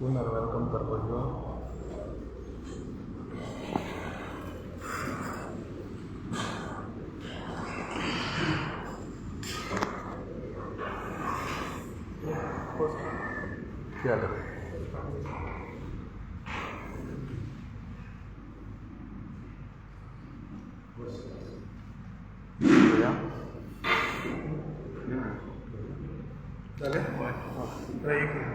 पुनर्वेलकम करपाचो. क्या करें? जालें. एक मिनट.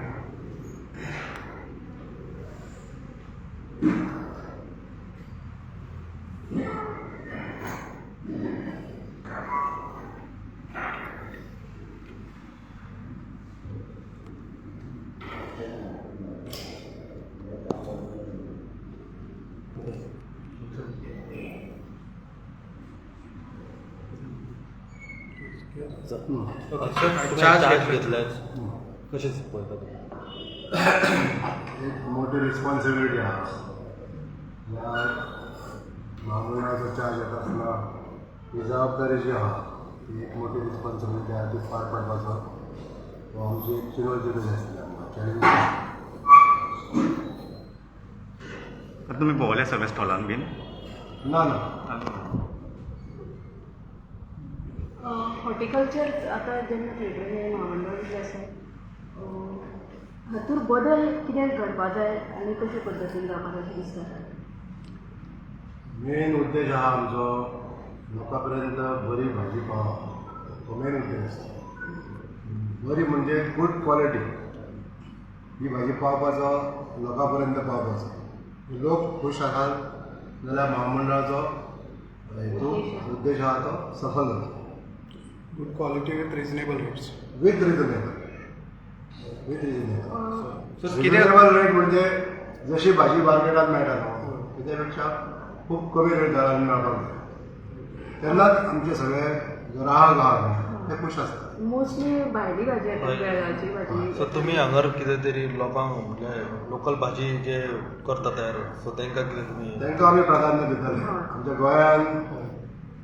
चार्ज घेतलाय, कशें पळयता तुमी? एक मोठी रिस्पॉन्सिबिलिटी आहा. ह्या म्हामंडळाचो चार्ज येता आसतना ही जबाबदारी जी आहा, ती एक मोठी रिस्पॉन्सिबिलिटी आहा. ती पार पाडपाचो हो आमची एक चुनवती कशी आसतली, आमकां चॅलेंज. तर तुमी भोंवले सगळे स्टॉलान बीन? ना ना. हॉर्टिकल्चर आतां जेन्ना थंय हें म्हामंडळ जें आसा, हातूंत बदल कितें घडपा जाय आनी कशे पद्दतीन जावपा जाय अशें दिसता? मेन उद्देश आहा आमचो, लोकां पर्यंत बरी भाजी पावप हो मेन उद्देश आसता. बरी म्हणजे गुड क्वॉलिटी ही भाजी पावपाचो, लोकां पर्यंत पावपाचो. लोक खूश आसात जाल्यार म्हामंडळाचो हेतू, उद्देश आहा तो सफल जाता. Good quality with reasonable rates. With reasonable, with reasonable. So कितें रिजनेबल रेट म्हणजे जशी भाजी मार्केटात मेळटा न्हू, तेच्या पेक्षा खूब कमी रेट दरान मेळपाक जाय. तेन्नाच आमचे सगळे ग्राहक आहा न्हू, ते खूश आसता. मोस्टली भायली भाजी येता, बेळगांवची भाजी. सो तुमी हांगर कितें तरी लोकांक, म्हणजे लोकल भाजी जे करता तयार, सो तांकां कितें तुमी तांकां आमी प्राधान्य दितले. आमच्या गोंयांत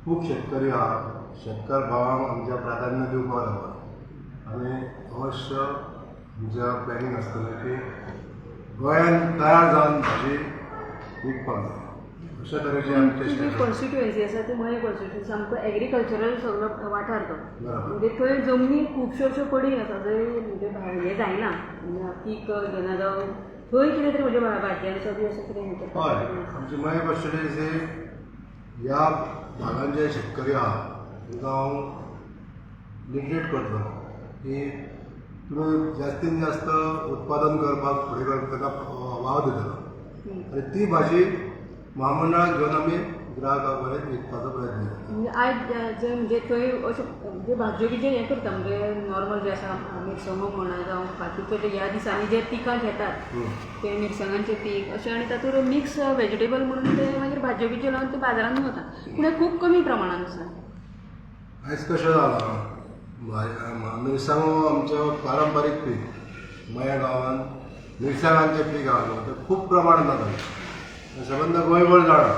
खूब शेतकरी आहा. शेतकार भावांक आमच्या प्राधान्य दिवपाक लागला आनी अवश्य आमच्या प्लॅनिंग आसतलें की गोंयांत तयार जावन भाजी विकपाक जाय, अशा तरेचे आमचे जी स्ट्रेटजी. कॉन्स्टिट्युएन्सी आसा ती मये कॉन्स्टिट्युएन्सी, सामको एग्रीकल्चरल सगलो वाठार तो. बरोबर. म्हणजे थंय जमनी खुबश्यो अश्यो पडींग आसा, जंय म्हणजे हें जायना, म्हणजे पीक घेना जावं थंय कितें तरी म्हणजे भाजयांचो बी अशें कितें हें करता. हय, आमची मये कॉन्स्टिट्युएन्सी ह्या भागान जे शेतकरी आहा, तांकां हांव निग्लेक्ट करतलो की तुमी जास्तीन जास्त उत्पादन करपाक फुडें करपाक ताका वाव दितलो आनी ती भाजी म्हामंडळाक घेवन आमी ग्राहका पर्यंत विकपाचो प्रयत्न करता. म्हणजे आयज जंय म्हणजे थंय अश्यो म्हणजे भाजयो बिजयो हें करता, म्हणजे नॉर्मल जे आसा, मिरसांगो म्हणा जावं बाकीचे जे ह्या दिसांनी जे पिकां घेतात ते मिरसांगांचें पीक अशें, आनी तातूंत मिक्स वेजिटेबल म्हणून ते मागीर भाजयो बिजयो लावन ते बाजारांत वता, पूण हें खूब कमी प्रमाणान आसा. आयज कशें जालां, मिरसांगो आमचें पारंपारीक पीक. मया गांवांत मिरसांगांचें पीक आहा न्हू, तें खूब प्रमाणान जाता. सबंद गोंयभर जाणा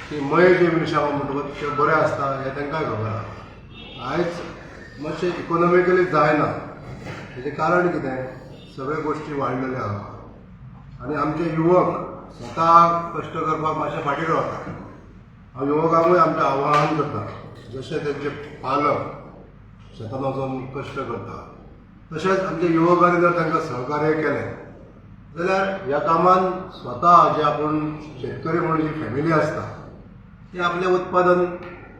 की मयेचें मिरसांगो म्हणटकूच तें बरें आसता हें तांकांय खबर आहा. आयज मातशें इकोनॉमिकली जायना. तेजें कारण कितें? सगळ्यो गोश्टी वाडलेल्यो आहा आनी आमचे युवक स्वता कश्ट करपाक मातशे फाटीं रावता. हांव युवकांकूय आमचें आवाहन करता, जशें तेंचे पालक शेतान वचून कश्ट करता, तशेंच आमच्या युवकांनी जर तांकां सहकार्य केलें जाल्यार ह्या कामान स्वता जे आपूण शेतकरी म्हणून जी फॅमिली आसता, ती आपलें उत्पादन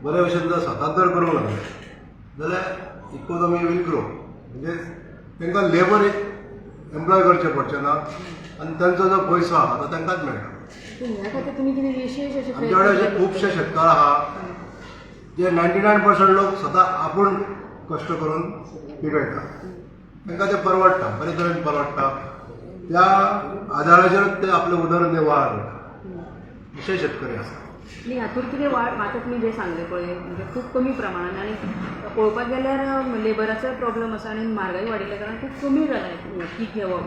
बरे भशेन जर स्वता जर करूंक लागले जाल्यार इकोनॉमी will grow. म्हणजे तांकां लेबर एक एम्प्लॉय करचें पडचें ना आनी तांचो जो पयसो आहा तो तांकांच मेळटा. पूण ह्या खातीर तुमी कितें विशेश अशें आमच्या कडेन अशे खुबशे शेतकार आहा जे 99% लोक स्वता आपूण कश्ट करून पिकयता. तांकां तें परवडटा, बरे तरेन परवडटा. त्या आदाराचेरच ते आपलें उदरनिर्वाह करता, अशे शेतकरी आसा. आनी हातूंत कितें वाड, आतां तुमी जें सांगलें पळय, म्हणजे खूब कमी प्रमाणान आनी पळोवपाक गेल्यार लेबराचोय प्रॉब्लम आसा आनी म्हारगाय वाडिल्ल्या कारणान खूब कमी जाला पीक घेवप.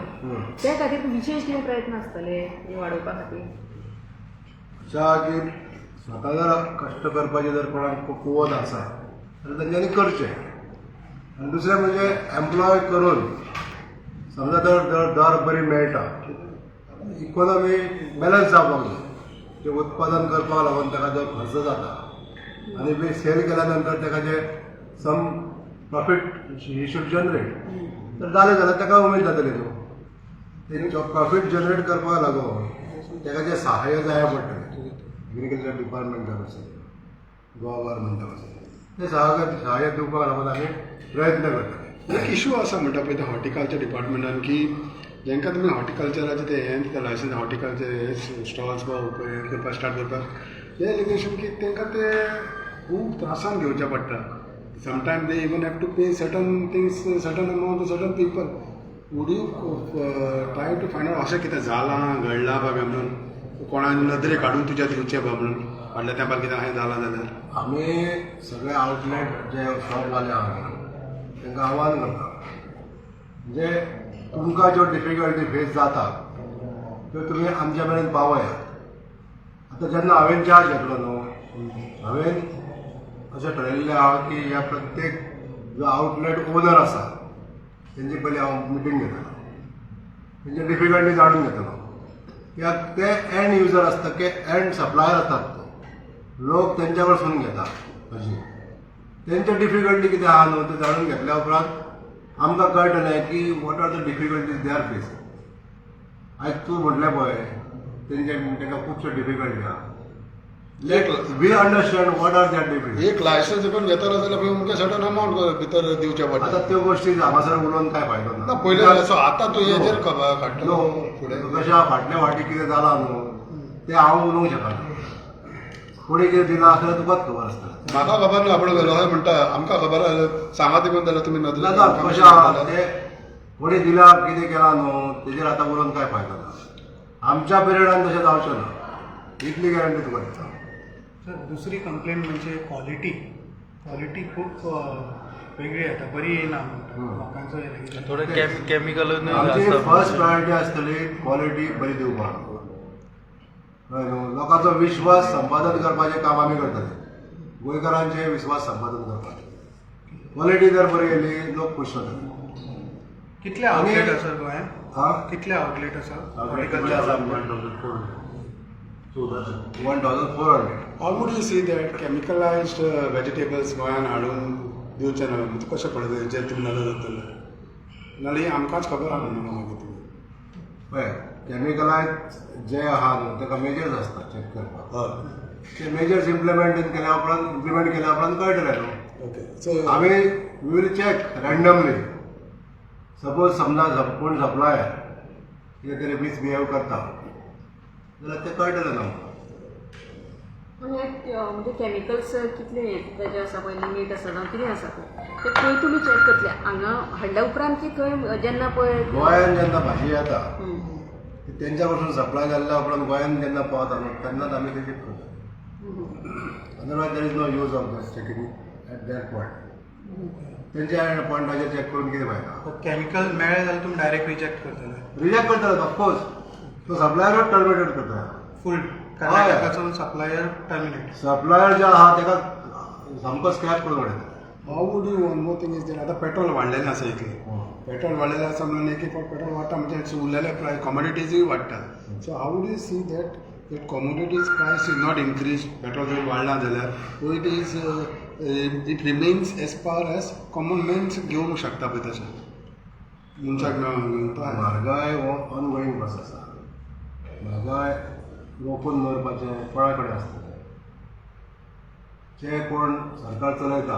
त्या खातीर विशेश कितें प्रयत्न आसतले हें वाडोवपा खातीर? अशें आहा की स्वता जर कश्ट करपाची जर कोणाक कुवत आसा जाल्यार तेंच्यांनी करचें आनी दुसरें म्हणजे एम्प्लॉय करून समजा दर दर बरी मेळटा, इकोनॉमी बॅलन्स जावपाक जाय. तें उत्पादन करपाक लागून ताका जो खर्च जाता आनी मागीर सेल केल्या नंतर ताका जे some profit he should generate तर जालें जाल्यार ताका उमेद जातली न्हू. ते प्रॉफीट जनरेट करपाक लागून ताका जें सहाय्य जाय पडटलें एग्रीकल्चर डिपार्टमेंटा कडसून, गोवा गव्हर्मेंटा कडसून, तें सहाय्य दिवपाक लागून आमी प्रयत्न करतले. एक इशू आसा म्हणटा पळय ते हॉर्टिकल्चर डिपार्टमेंटान की जेंका तुमी हॉर्टिकल्चराचें तें हें दिता लायसन्स, हॉर्टिकल्चर हे स्टॉल्स वा हें करपाक स्टार्ट करपाक, हें एलिगेशन की तांकां ते खूब त्रासान घेवचें पडटा. Sometime they even have to pay certain things, certain amount to certain people. Would you try to find out अशें कितें जालां घडलां बाबा म्हणून, कोणा नदरे काडून तुज्या दिवचें बा म्हणून फाटल्या तेंपार कितें अशें जालां जाल्यार? आमी सगळे आउटलेट जे शॉपवाले आहा तांकां आव्हान करता, म्हणजे तुमकां ज्यो डिफिकल्टी फेस जाता त्यो तुमी आमच्या मेरेन पावयात. आतां जेन्ना हांवें चार्ज घेतलो न्हू, हांवें अशें ठरयल्लें आहा की ह्या प्रत्येक जो आउटलेट ओनर आसा तेंची पयलीं हांव मिटींग घेतलो, तेंची डिफिकल्टी जाणून घेतलो, कित्याक ते एंड युजर आसता की एंड सप्लायर आसतात, ते लोक तेंच्या कडसून घेता भाजी. तेंचे डिफिकल्टी कितें आहा न्हू तें जाणून घेतल्या उपरांत आमकां कळटलें की what are the difficulties they are facing. आयज तूं म्हटलें पळय तेंचे तांकां खुबश्यो डिफिकल्टी आहा. Let we understand what are their difficulty. एक लायसन्स पण घेतलो जाल्यार पळय तुमकां सर्टन अमावंट भितर दिवचें पडटा. आतां त्यो गोश्टी हांगासर उलोवन कांय फायदो ना. ना, पयलीं सो आतां तूं हेजेर खबर काडटलो न्हू, फुडें. कशें आहा, फाटल्या फावटी कितें जालां न्हू तें हांव उलोवंक शकना. फुडें कितें दिलां आसल्यार तुकाच खबर आसतलें. म्हाका खबर ना, पूण हय म्हणटा आमकां खबर आहा, सांगात दिवन जाल्यार तुमी नदरे ना, कशें आहा तें फुडें दिलां कितें केलां न्हू तेजेर आतां उलोवन कांय फायदो ना. आमच्या पिरियडान तशें जावचें ना, इतली गॅरंटी तुका दिता. सर, दुसरी कंप्लेन म्हणजे क्वॉलिटी. क्वॉलिटी खूप वेगळी येता, बरी येयना म्हणटा लोकांचो allegation. थोडे केमिकल आमची फर्स्ट प्रायोरिटी आसतली क्वॉलिटी बरी दिवपाक. कळ्ळें न्हू? लोकांचो विश्वास संपादन करपाचें काम आमी करतले, गोंयकारांचे विश्वास संपादन करपाचें. क्वॉलिटी जर बरी येयली लोक खूश जातले. कितले आउटलेट आसा गोंयांत? हा. कितले आउटलेट आसा? कितले आसा? 1400. How would you see that chemicalized vegetables गोंयान हाडून दिवचें ना म्हणजे कशें पडटा हेजेर तुमी नदर जातले? नाल्यार आमकांच खबर आहा म्हणून मागीर तुमी. पळय, केमिकलायज जे आहा न्हू ताका मेजर्स आसता चॅक करपाक. ते मेजर्स इम्प्लिमेंट केल्या उपरांत, इम्प्लिमेंट केल्या उपरांत कळटलें न्हू. ओके, सो आमी we will check randomly. Suppose समजा कोण सप्लायर कितें तरी मिसबिहेव करता जाल्यार तें कळटलें न्हू आमकां. पूण हे म्हणजे केमिकल्स कितले हे ताजे आसा पळय, लिमीट आसा जावं कितें आसा पळय, ते खंय तुमी चॅक करतले? हांगा हाडल्या उपरांत की थंय जेन्ना पळय? गोंयान जेन्ना भाजी येता ती तेंच्या कडसून सप्लाय जाल्ल्या उपरांत गोंयान जेन्ना पावता न्हू तेन्नाच आमी ते चॅक करता. Otherwise there is no use of that checking at that point. तेंच्या पॉयंटाचेर चॅक करून कितें फायदा? केमिकल मेळ्ळें जाल्यार तुमी डायरेक्ट रिजेक्ट करतले? रिजेक्ट करतले, ऑफकोर्स. तो सप्लायरूच टर्मिनेट करता. फूल कर्नाटकाचो सप्लायर टर्मिनेट? सप्लायर जे आहा ताका सामको स्क्रॅप करून उडयता. How would you, one more thing is that आतां पेट्रोल वाडलेलें आसा इतलें. पेट्रोल वाडलेलें आसा म्हणून एक एक फावट पेट्रोल वाडटा म्हणजे उरलेले प्रायस कॉमोडिटीजूय वाडटा. So how would you see that that commodities price is not increase, petrol जर वाडलां जाल्यार it is it remains as far as common mans घेवंक शकता पळय तशें मनशाक मेळोंक? म्हारगाय हो ऑनगोईंग प्रोसेस आसा. म्हारगाय रोखून दवरपाचें कोणा कडेन आसता तें? जे कोण सरकार चलयता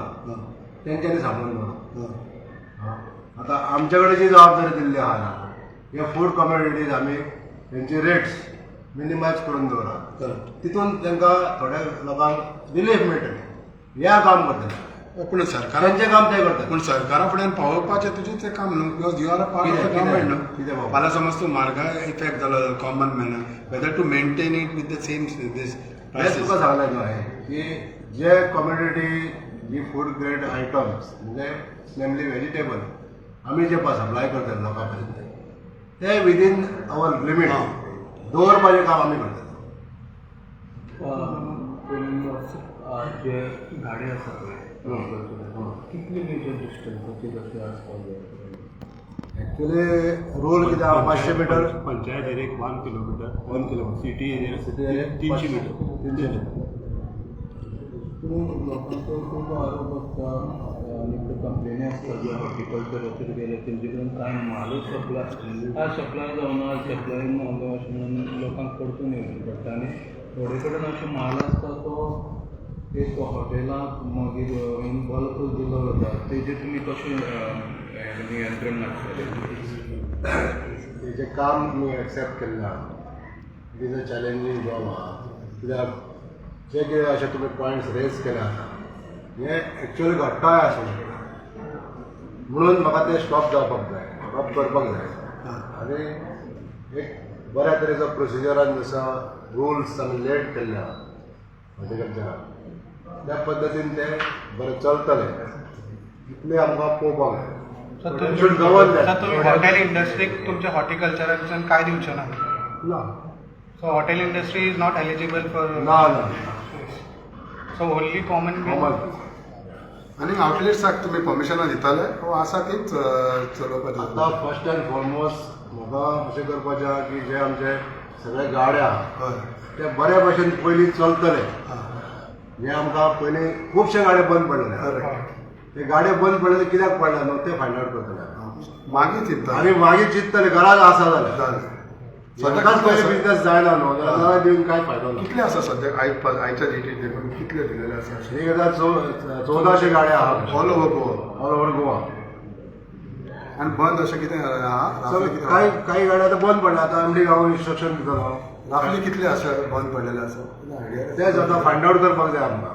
तेंच्यांनी सांबाळून दवरप. आतां आमच्या कडेन जी जबाबदारी दिल्ली आहा, हे फूड कमोडिटीज आमी तेंचे रेट्स मिनिमायज करून दवरप, तितून तांकां थोड्या लोकांक रिलीफ मेळटलें हें काम करतलें. पूण सरकारान तेंचें काम तें करतलें. पूण सरकारा फुड्यान पावोवपाचें तुजें तें काम न्हू, because you are a part of the कितें? गव्हर्मेंट कितें न्हू. पावोवप? फाल्यां समज तूं म्हारगाय इफेक्ट जालो common man, whether to maintain it with the same this हें तुका सांगलें न्हू हांवें की जे कमोडिटी जी फूड ग्रेड आयटम्स म्हणजे नेमली व्हेजिटेबल आमी जे सप्लाय करतात लोकां पर्यंत ते विदीन our limit दवरपाचें काम आमी करतात. जे गाडी आसा पळय, कितले मिटर डिस्टन्साचेर अशें आसपाक जाय? एक्चुअली रूल कितें आहा 500 metre. Panchayat एरियेक 1 kilometre. 1 kilometre. City area city area 300 metre. 300 metre. पूण लोकांचो खूब आरोप आसता आनी कंप्लेनी आसता जे हॉर्टिकल्चराचेर गेले तेंचे कडेन कांय मालूच सप्लाय आज सप्लाय जावना, सप्लाय ना अशें म्हणून लोकांक परतून येवचें पडटा. आनी थोडे कडेन अशें माल आसता तो एक हॉटेलांत मागीर इन बल्क दिलो वता, तेजेर तुमी कशें नियंत्रण हाडटले? हेजें काम आमी एक्सेप्ट केल्लें आहा. It is a challenging job आहा, कित्याक जे कितें अशें तुमी पॉयंट्स रेज केले आतां, हें एक्चुअली घडटाय आसूं शकता, म्हणून म्हाका तें स्टॉप जावपाक जाय, स्टॉप करपाक जाय. आनी एक बऱ्या तरेचो प्रोसिजरान जसो रुल्स आमी लेट केल्ले आहा हॉर्टिकल्चरान, त्या पद्दतीन तें बरें चलतलें इतलें आमकां पळोवपाक जाय. Sir, should govern that. Sir, तुम्ही हॉटेल इंडस्ट्रीक तुमच्या हॉर्टिकल्चराच्यान काय दिवचे ना? ना. So hotel industry is not eligible for? ना ना. So only common. कॉमन. आनी आउटलेट्साक तुमी परमिशनां दिताले वो आसा तीच चलोवपाक आतां दितले? फर्स्ट अँड फॉरमोस्ट म्हाका अशें करपाचें आहा की जे आमचे सगळे गाडे आहा ते बऱ्या भशेन पयलीं चलतले. हे आमकां पयलीं खुबशे गाडे बंद पडलेले. ते गाडे बंद पडलेले कित्याक पडले न्हू तें फायंड आवट करतले. मागीर चिंता. आनी मागीर चिंततले गरज आसा जाल्यार. जालें. सगळ्यात पयलीं बिजनेस जायना न्हू जाल्यार दिवन कांय फायदो ना. कितले आसा सद्याक आयच्या डेटीर देखून कितले दिलेले आसा? 1400 गाडे आहा. All over Goa? All over Goa. आनी बंद अशें कितें आहा? सगळे कांय कांय गाड्या आतां बंद पडल्या. आतां एमडी गांव इन्स्ट्रक्शन दितलो हांव. राफली कितले आसा बंद पडलेले आसा, आयडिया? तेच आतां फायंड आवट करपाक जाय आमकां.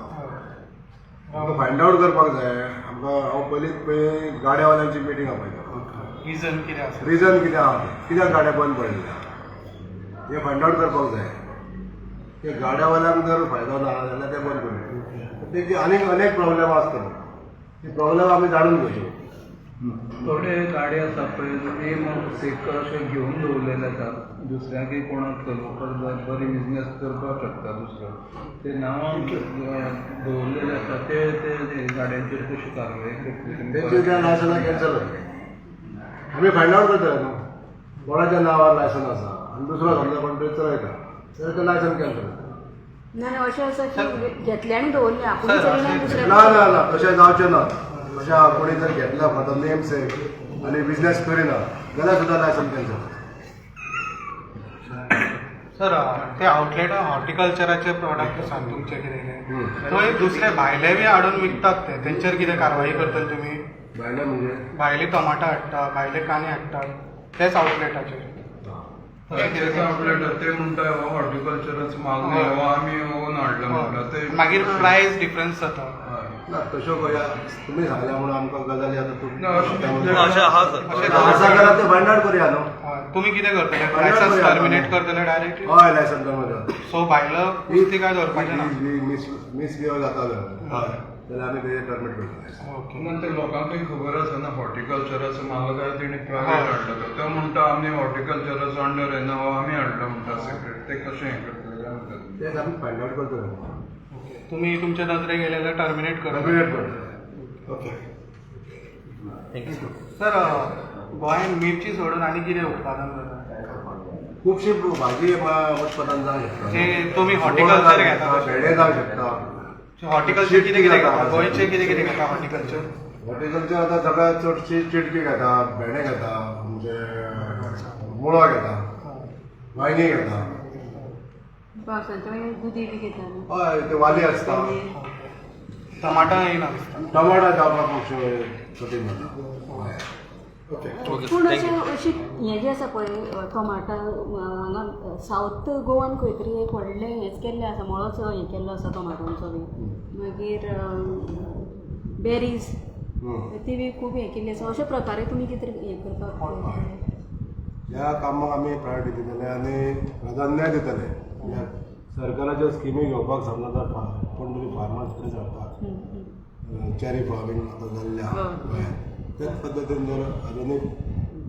आमकां फायंड आवट करपाक जाय आमकां. हांव पयलींच पळय गाड्यावाल्यांची मिटींग आपयता. रिजन कितें आसा? रिजन कितें आहा तें, कित्याक गाड्या बंद पडलेल्या हें फायंड आवट करपाक जाय. ते गाड्यावाल्यांक जर फायदो ना जाल्यार ते बंद पडले. तेजी आनीक अनेक प्रॉब्लेम आसतले, ती प्रॉब्लेम आमी जाणून घेवचे. थोडे गाडी आसा पळय नेम सेक अशें घेवन दवरलेले आसा, दुसऱ्यांकय कोणाक चलोवपाक जाय, बरी बिजनेस करपाक शकता दुसरो, ते नांवां दवरलेले आसा, ते ते गाडयांचेर कशी कारवाय करतली? तेंचे त्या लायसनां कॅन्सल जातलें. आमी फायंड आवट करतले न्हू कोणाच्या नांवार लायसन आसा आनी दुसरो समजा कोण तरी चलयता जाल्यार तें लायसन कॅन्सल. ना ना, अशें आसा की घेतलें आनी दवरलें, आपूण सर, चलयना अशें- दुसऱ्या ना ना ना, तशें जावचें ना. तशें कोणी जर घेतला फॉर the name सेक आनी बिजनेस करिना जाल्यार सुद्दां लायसन कॅन्सल. सर, ते आउटलेट हॉर्टिकल्चराचे प्रोडक्ट आसा तुमचे कितें कितें, थंय दुसरे भायले बी हाडून विकतात ते, तेंचेर कितें कारवाई करतले तुमी? भायले म्हणजे? भायले टमाटां हाडटा, भायले कांदे हाडटात तेच आउटलेटाचेर. तेच आउटलेट ते म्हणटा हो हॉर्टिकल्चराचो माल न्ही, हो आमी ओन हाडला म्हणटा ते. मागीर प्रायस डिफरन्स जाता. हय. ना, तश्यो कया तुमी सांगल्या म्हणून आमकां गजाली आतां ना, अशें तुमी ना, अशें आहा सर. अशें आसा जाल्यार ते फायंड आवट करुया न्हू. हय. तुमी कितें करतले? फायंड आउट लायसन्स करुया. टर्मिनेट करतले डायरेक्टली? हय, लायसन टर्मिनेट. सो भायलो कुस्ती काय दवरपाचें ना? मिसबिहेव जाता जाल्यार आमी तेजेर टर्मिनेट करतले. ओके. ना, ते लोकांकय खबर आसना हॉर्टिकल्चराचो माल काय तेणी प्रायवेट हाडला तो. तो म्हणटा आमी हॉर्टिकल्चराचो अंडर येना, हो आमी हाडला म्हणटा सेपरेट, ते कशें हें करतले काय म्हणटा? तेच आमी फायंड आवट करतले. ओके, तुमी तुमच्या नजरेक गेले जाल्यार टर्मिनेट करा. टर्मिनेट करतले. Okay. Thank you. Sir, गोंयांत मिरची सोडून आनी कितें उत्पादन जाता? खुबशी भाजी उत्पादन जावंक शकता. जे तुमी हॉर्टिकल्चर घेता तशें. भेंडे जावंक शकता. हॉर्टिकल्चर कितें कितें घेता? गोंयचें कितें कितें घेता हॉर्टिकल्चर? हॉर्टिकल्चर आतां सगळ्यात चडशी चिटकी घेता, भेंडे घेता, म्हणजे मुळो घेता, वांयगीं घेता. पावसांच्या मागीर दुदी बी घेता न्हू? हय, ते वाली आसता. टमाटां येयना दिसता. टमाटा जावपाक खुबशे कठीण जाता, हय. ओके. ओके. पूण thank you. अशें अशी हें जें आसा पळय टोमाटां, हांगा सावथ गोवान खंय तरी एक व्हडलें हेंच केल्लें आसा, मळोच हें केल्लो आसा टोमाटांचो बी. मागीर बेरीज ती बी खूब हें केल्ली आसा. अशा प्रकारे तुमी कितें तरी हें करपाक. ह्या कामाक आमी प्रायोरिटी दितले आनी प्राधान्य दितले, कित्याक सरकाराच्यो स्किमी घेवपाक समजा जर कोण तरी फार्मर्स फुडें सरतात, चॅरी फार्मींग आतां जाल्लें आहा गोंयांत, त्याच पद्दतीन जर आधुनीक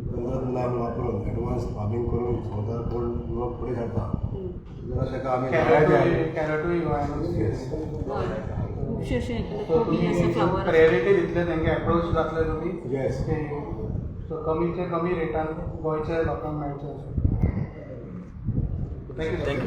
तंत्रज्ञान वापरून एडवान्स फार्मींग करून स्वता कोण युवक फुडें सरता जाल्यार ताका आमी कॅरेटूय, कॅरेटूय गोंयांत. Yes. हय, खुबशे अशें हें केलें. सो कोबी आसा, तुमी फ्लावर आसा. प्रायोरिटी दितले तेंगे, एप्रोच जातले तुमी? येस. ते सो कमीचे कमी रेटान गोंयच्या लोकांक मेळचें अशें. Thank you. Thank you.